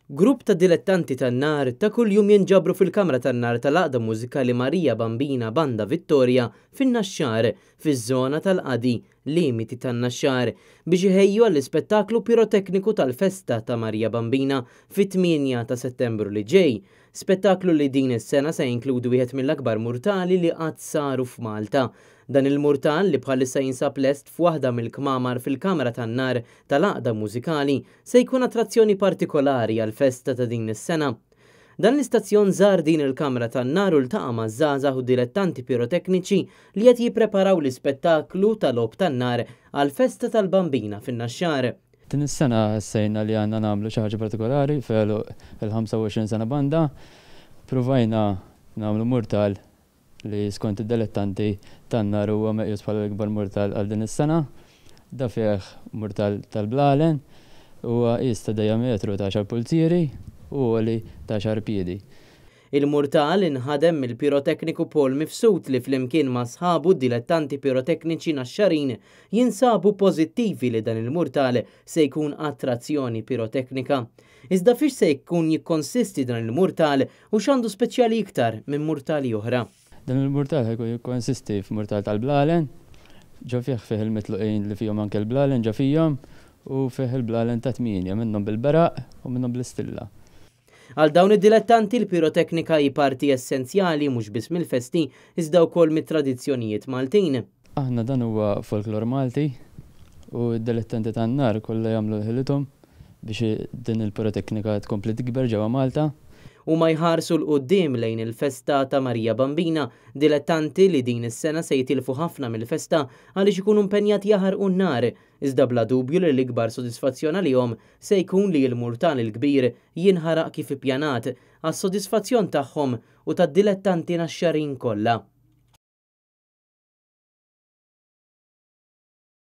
Grupp ta' dilettanti tan-nar ta' kuljum jinġabru fil-Kamra tan-Nar tal-Għaqda Mużikali Marija Bambina Banda Vittoria fin-Naxxar, fiż-żona tal-Qadi, limiti tan-Naxxar, biex iħejju għall-ispettaklu pirotekniku tal-festa ta' Marija Bambina fit-8 ta' Settembru li ġej. Spettaklu li din is-sena se jinkludi wieħed mill-akbar murtali li qatt saru f'Malta. Dan il-murtal li bħalissa jinsab lest f'waħda mill-kmamar fil-Kamra tan-Nar tal-Għaqda Mużikali se jkun attrazzjoni partikolari għall-festa ta' din is-sena. Dan l-istazzjon żar din il-kamra tan-nar u ltaqa' ma' żgħażagħ u dilettanti pirotekniċi li qed jippreparaw l-ispettaklu ta' logħob tan-nar għall-festa tal-Bambina fin-Naxxar. Din is-sena ħassejna li għandna nagħmlu xi ħaġa partikolari f'għeluq il-25 sena banda. Pruvajna nagħmlu murtal li skont id-delettanti tan-nar huwa meqjus bħala l-ikbar murtal għal din is-sena. Da fih murtal tal-blalen, huwa qies ta' dijametru ta' għaxar pulzieri u għoli ta' għaxar piedi. Il-murtal inħadem mill-pirotekniku Paul Mifsud li flimkien ma' sħabu d-dilettanti pirotekniċi Naxxarin jinsabu pożittivi li dan il-murtal se jkun attrazzjoni piroteknika. Iżda fiex se jkun jikkonsisti dan il-murtal U x'għandu speċjali iktar minn murtali oħra? Dan il-murtal ħa jkun jikkonsisti f'murtal tal-blalen, ġo fih fih il-mitluqin li fihom anke l-blalen ġo fihom, u fih il-blalen ta' tmienja, minnhom bil-beraq u minnhom bl-istilla. Għal dawn id-dilettanti l-piroteknika hi parti essenzjali mhux biss mill-festi iżda wkoll mit-tradizzjonijiet Maltin. Aħna dan huwa folklor Malti u d-dilettanti tan-nar kollha jagħmlu ħilithom biex din il-piroteknika tkompli tikber ġewwa Malta. Huma jħarsu 'l quddiem lejn il-festa ta' Marija Bambina, dilettanti li din is-sena se jitilfu ħafna mill-festa għaliex ikunu impenjati jaħarqu n-nar, iżda bla dubju li l-ikbar sodisfazzjon għalihom se jkun li l-murtal il-kbir jinħaraq kif ippjanat, għas-sodisfazzjon tagħhom u tad-dilettanti Naxxarin kollha.